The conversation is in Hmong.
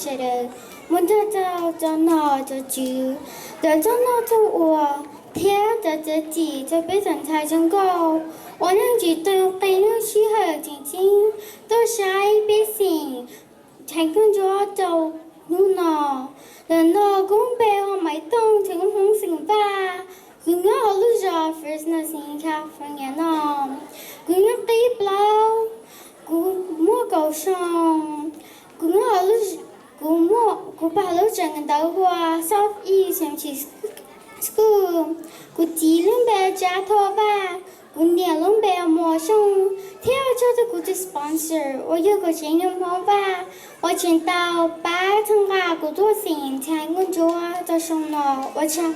Administrator, muaj nrog rau cov nom cov tswv, cov txoj noj txoj ua, thiab cov txiav txim rau peb cov ntxhais zoo nkauj uas yeej tsis tau qee lub sij hawm tseem ceeb tuaj saib peb xeem Thaiv Nkauj Ntsuab rau hnub no. Ntawm no kuv npe hu Maiv Tooj, tseem Hmoob xeem Vaj. Kuv nyob hauv lub zos Fresno, xeev California no. Kuv nyob qib plaub, kuv muaj kaum xyoo. Kuv nyob hauv lub, kuv muaj, kuv pab lub tsev ntawd hu ua South East Cemetery School. Kuv txiv lub npe Tsav Thoj Vaj, kuv niam lub npe Muas Xyooj, thiab ua tsaug rau kuv tus sponsor uas yog kuv tsev neeg Hmoob Vaj uas tseem tau pab txhawb nqa kuv tuaj xeem Thaiv Nkauj Ntsuab rau xyoo no. Ua tsaug.